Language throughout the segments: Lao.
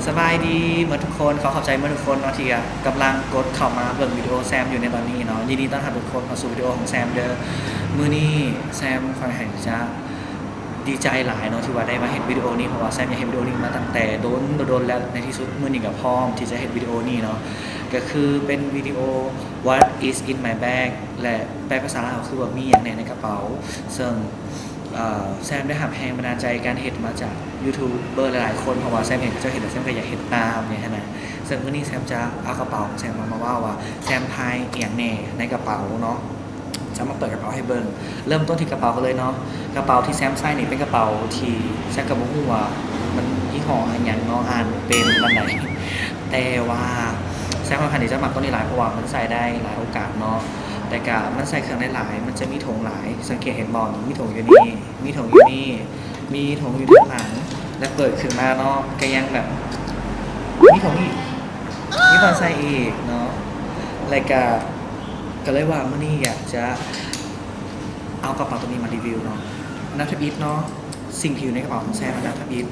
ສະບາຍດີໝົດທຸກຄົນ, ຂໍຂອບໃຈໝົດທຸກຄົນເນາະ ທີ່ກຳລັງກົດເຂົ້າມາເບິ່ງວິດີໂອແຊມຢູ່ໃນຕອນນີ້ເນາະ. ຍິນດີຕ້ອນຮັບທຸກຄົນເຂົ້າສູ່ວິດີໂອຂອງແຊມເດີ. ມື້ນີ້ແຊມຂ້ອນຂ້າງຈະດີໃຈຫຼາຍເນາະ ທີ່ວ່າໄດ້ມາເຮັດວິດີໂອນີ້, ເພາະວ່າແຊມຢາກເຮັດວິດີໂອນີ້ມາຕັ້ງແຕ່ດົນ, ດົນແລ້ວ. ໃນທີ່ສຸດມື້ນີ້ກໍພ້ອມທີ່ຈະເຮັດວິດີໂອນີ້ເນາະ, ກໍຄືເປັນວິດີໂອ What is in my bag ແລະ ແປເປັນພາສາລາວຄືວ່າມີຫຍັງແດ່ໃນກະເປົາ. ເຊິ່ງ ເອີ ແຊມໄດ້ຮັບແຮງບັນດານໃຈການເຮັດມາຈາກຢູທູບເບີຫຼາຍໆຄົນ, ເພາະວ່າແຊມເຫັນເຂົາເຈົ້າເຮັດແລ້ວ ແຊມກໍຢາກເຮັດຕາມນີ້ຫັ້ນນະ. ເຊິ່ງມື້ນີ້ແຊມຈະເອົາກະເປົາຂອງແຊມມາ ມາເວົ້າວ່າແຊມພາຍອີ່ຫຍັງແດ່ໃນກະເປົາເນາະ. ຈະມາເປີດກະເປົາໃຫ້ເບິ່ງ. ເລີ່ມຕົ້ນທີ່ກະເປົາກັນເລີຍເນາະ. ກະເປົາທີ່ແຊມໃສ່ນີ້ເປັນກະເປົາທີ່ແຊມກໍບໍ່ຮູ້ວ່າມັນຍີ່ຫໍ້ອີ່ຫຍັງເນາະ, ອ່ານບໍ່ເປັນປານໃດ. ແຕ່ວ່າແຊມຂ້ອນຂ້າງທີ່ຈະມັກໂຕນີ້ຫຼາຍ ເພາະວ່າມັນໃສ່ໄດ້ຫຼາຍໂອກາດເນາະ, ແລ້ວກະມັນໃສ່ເຄື່ອງໄດ້ຫຼາຍ, ມັນຈະມີຖົງຫຼາຍ. ສັງເກດເຫັນບໍ່? ມີຖົງຢູ່ນີ້, ມີຖົງຢູ່ນີ້, ມີຖົງຢູ່ທາງຫຼັງ, ແລະ ເປີດຂຶ້ນມາເນາະ ກະຍັງແບບມີຖົງອີກ, ມີບ່ອນໃສ່ອີກເນາະ. ແລ້ວກະ ກໍເລີຍວ່າມື້ນີ້ຢາກຈະເອົາກະເປົາໂຕນີ້ມາຣີວິວເນາະ. ອັນດັບທຳອິດເນາະ, ສິ່ງທີ່ຢູ່ໃນກະເປົາຂອງແຊມອັນດັບທຳອິດ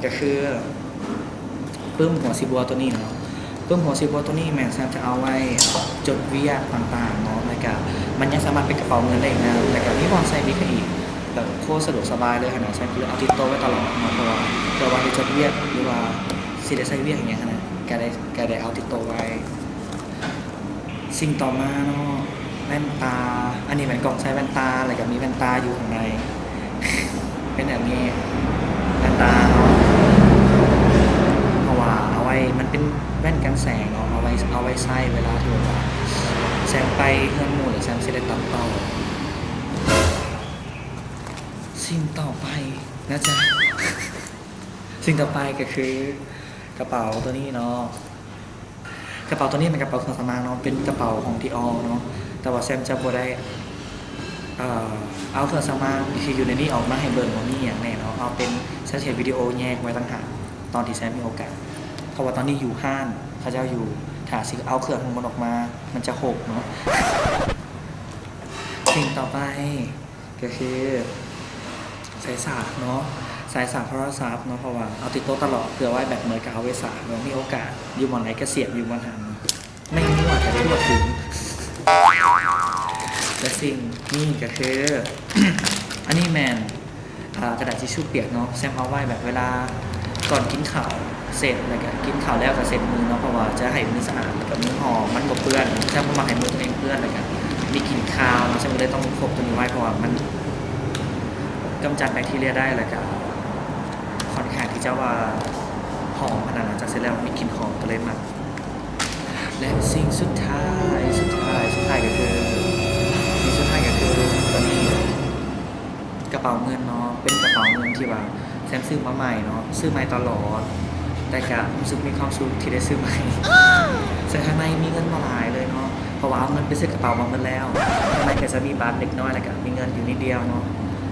ກໍຄືປຶ້ມຫົວສີບົວໂຕນີ້ເນາະ. ປຶ້ມຫົວສີບົວໂຕນີ້ແມ່ນແຊມຈະເອົາໄວ້ຈົດວຽກຕ່າງໆເນາະ, ແລ້ວກະມັນຍັງສາມາດເປັນກະເປົາເງິນໄດ້ອີກນຳ, ແລ້ວກະມີບ່ອນໃສ່ບິກໃຫ້ອີກ, ແບບໂຄດສະດວກສະບາຍເລີຍຫັ້ນນະ. ແຊມກໍເລີຍເອົາຕິດໂຕໄວ້ຕະຫຼອດເນາະ, ເພາະວ່າເພື່ອວ່າໄດ້ຈົດວຽກ ຫຼືວ່າຊິໄດ້ໃຊ້ວຽກອີ່ຫຍັງຫັ້ນນະ, ກະໄດ້ ກະໄດ້ເອົາຕິດໂຕໄວ້. ສິ່ງຕໍ່ມາເນາະ ແວ່ນຕາ. ອັນນີ້ແມ່ນກ່ອງໃສ່ແວ່ນຕາ ແລ້ວກະມີແວ່ນຕາຢູ່ຂ້າງໃນ ເປັນແບບນີ້ ແວ່ນຕາເນາະ, ເພາະວ່າເອົາໄວ້ ມັນເປັນແວ່ນກັນແສງເນາະ, ເອົາໄວ້ ເອົາໄວ້ໃຊ້ເວລາທີ່ແບບວ່າແຊມໄປເຮືອນໝູ່ ຫຼືແຊມຊິໄດ້ຕັດຕໍ່. ສິ່ງຕໍ່ໄປນະຈ໊ະ ສິ່ງຕໍ່ໄປກໍຄືກະເປົາໂຕນີ້ເນາະ. ກະເປົາໂຕນີ້ແມ່ນກະເປົາເຄື່ອງສຳອາງເນາະ, ເປັນກະເປົາຂອງ Dior ເນາະ, ແຕ່ວ່າແຊມຈະບໍ່ໄດ້ ເອີ ເອົາເຄື່ອງສຳອາງທີ່ຢູ່ໃນນີ້ອອກມາໃຫ້ເບິ່ງວ່າມີຫຍັງແດ່ເນາະ, ເອົາເປັນ ແຊມຊິເຮັດວິດີໂອແຍກໄວ້ຕ່າງຫາກຕອນທີ່ແຊມມີໂອກາດ, ເພາະວ່າຕອນນີ້ຢູ່ຮ້ານເຂົາເຈົ້າຢູ່, ຖ້າຊິເອົາເຄື່ອງທັງໝົດອອກມາ ມັນຈະຮົກເນາະ. ສິ່ງຕໍ່ໄປ ກໍຄືສາຍສາກເນາະ, ສາຍສາກໂທລະສັບເນາະ, ເພາະວ່າເອົາຕິດໂຕຕະຫຼອດ ເພື່ອໄວ້ແບັດໝົດກໍເອົາໄວ້ສາກເນາະ, ມີໂອກາດຢູ່ບ່ອນໃດກໍສຽບຢູ່ບ່ອນນັ້ນ, ແມ່ນວ່າແຕ່ທົ່ວເຖິງ. ແລະສິ່ງນີ້ກໍຄື ອັນນີ້ແມ່ນ ອ່າ ກະດາດທິຊູປຽກເນາະ, ແຊມເອົາໄວ້ແບບເວລາກ່ອນກິນເຂົ້າເສັດ ແລ້ວກະກິນເຂົ້າແລ້ວກະເຊັດມືເນາະ, ເພາະວ່າຈະໃຫ້ມືສະອາດ ແລ້ວກະມືຫອມ ມັນບໍ່ເປື້ອນ. ແຊມບໍ່ມັກໃຫ້ມືຕົວເອງເປື້ອນ ແລ້ວກະມີກິ່ນຄາວເນາະ, ແຊມກໍເລີຍຕ້ອງພົກໂຕນີ້ໄວ້ ເພາະວ່າມັນກຳຈັດແບັກທີເຣຍໄດ້ ແລ້ວກະຂ້ອນຂ້າງທີ່ຈະວ່າຫອມຂະໜາດນັ້ນ, ຈັກເສັດແລ້ວມີກິ່ນຫອມ ກໍເລີຍມັກ. ແລະສິ່ງສຸດທ້າຍ ສຸດທ້າຍ ສຸດທ້າຍກໍຄື ສິ່ງສຸດທ້າຍກໍຄື ຕອນນີ້ ກະເປົາເງິນເນາະ, ເປັນກະເປົາເງິນທີ່ວ່າແຊມຊື້ມາໃໝ່ເນາະ, ຊື້ໃໝ່ຕະຫຼອດ ແຕ່ກະຮູ້ສຶກມີຄວາມສຸກທີ່ໄດ້ຊື້ໃໝ່. ເຊິ່ງຂ້າງໃນມີເງິນບໍ່ຫຼາຍເລີຍເນາະ, ເພາະວ່າເອົາເງິນໄປຊື້ກະເປົາມາໝົດແລ້ວ. ຂ້າງໃນກະຈະມີບັດເລັກນ້ອຍ ແລ້ວກະມີເງິນຢູ່ນິດດຽວເນາະ,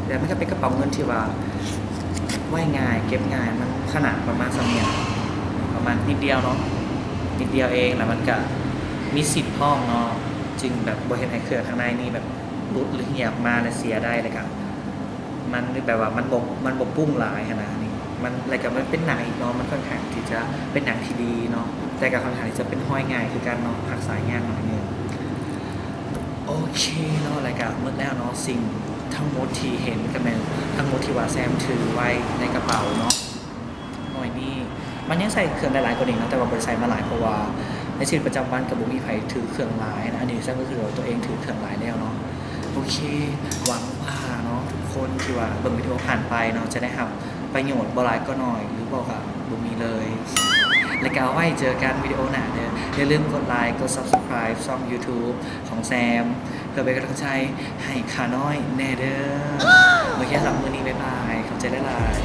ແຕ່ມັນກະເປັນກະເປົາເງິນທີ່ວ່າໄວ້ງ່າຍ ເກັບງ່າຍ, ມັນຂະໜາດປະມານສ່ຳນີ້ ປະມານນິດດຽວເນາະ, ນິດດຽວເອງ, ແລ້ວມັນກະມີຊິບພ້ອມເນາະ, ຈຶ່ງແບບບໍ່ເຮັດໃຫ້ເຄື່ອງຂ້າງໃນນີ້ແບບ ຫຼຸດ ຫຼື ເຫຍອອກມາ ແລະ ເສຍໄດ້, ແລ້ວກະມັນແບບວ່າມັນບໍ່ ມັນບໍ່ປຸ້ງຫຼາຍຫັ້ນນະ, ນີ້ມັນ ແລ້ວກະມັນເປັນໜັງອີກເນາະ, ມັນຂ້ອນຂ້າງທີ່ຈະເປັນໜັງທີ່ດີເນາະ, ແຕ່ກະຂ້ອນຂ້າງທີ່ຈະເປັນຮອຍງ່າຍຄືກັນເນາະ, ຮັກສາຍາກໜ້ອຍໜຶ່ງ. ໂອເຄເນາະ, ແລ້ວກະໝົດແລ້ວເນາະ, ສິ່ງທັງໝົດທີ່ເຫັນກະແມ່ນທັງໝົດທີ່ວ່າແຊມຖືໄວ້ໃນກະເປົາເນາະ. ໜ່ວຍນີ້ມັນຍັງໃສ່ເຄື່ອງໄດ້ຫຼາຍກວ່ານີ້ເນາະ, ແຕ່ວ່າບໍ່ໄດ້ໃສ່ມາຫຼາຍ ເພາະວ່າໃນຊີວິດປະຈຳວັນກໍບໍ່ມີໃຜຖືເຄື່ອງຫຼາຍນະ. ອັນນີ້ແຊມກໍຄືວ່າຕົວເອງຖືເຄື່ອງຫຼາຍແລ້ວເນາະ. ໂອເຄ ຫວັງວ່າເນາະ ທຸກຄົນທີ່ວ່າເບິ່ງວິດີໂອຜ່ານໄປເນາະ ຈະໄດ້ຮັບປະໂຫຍດບໍ່ຫຼາຍກໍໜ້ອຍ ຫຼືບໍ່ກໍບໍ່ມີເລີຍ. ແລ້ວກໍເອົາໄວ້ເຈີກັນວິດີໂອໜ້າເດີ. ຢ່າລືມກົດໄລ ກົດ Subscribe ຊ່ອງ YouTube ຂອງແຊມ ເພື່ອເປັນກຳລັງໃຈໃຫ້ຂ້ານ້ອຍແດ່ເດີ. ໂອເຄ ສຳລັບມື້ນີ້ ບາຍບາຍ ຂອບໃຈຫຼາຍໆ.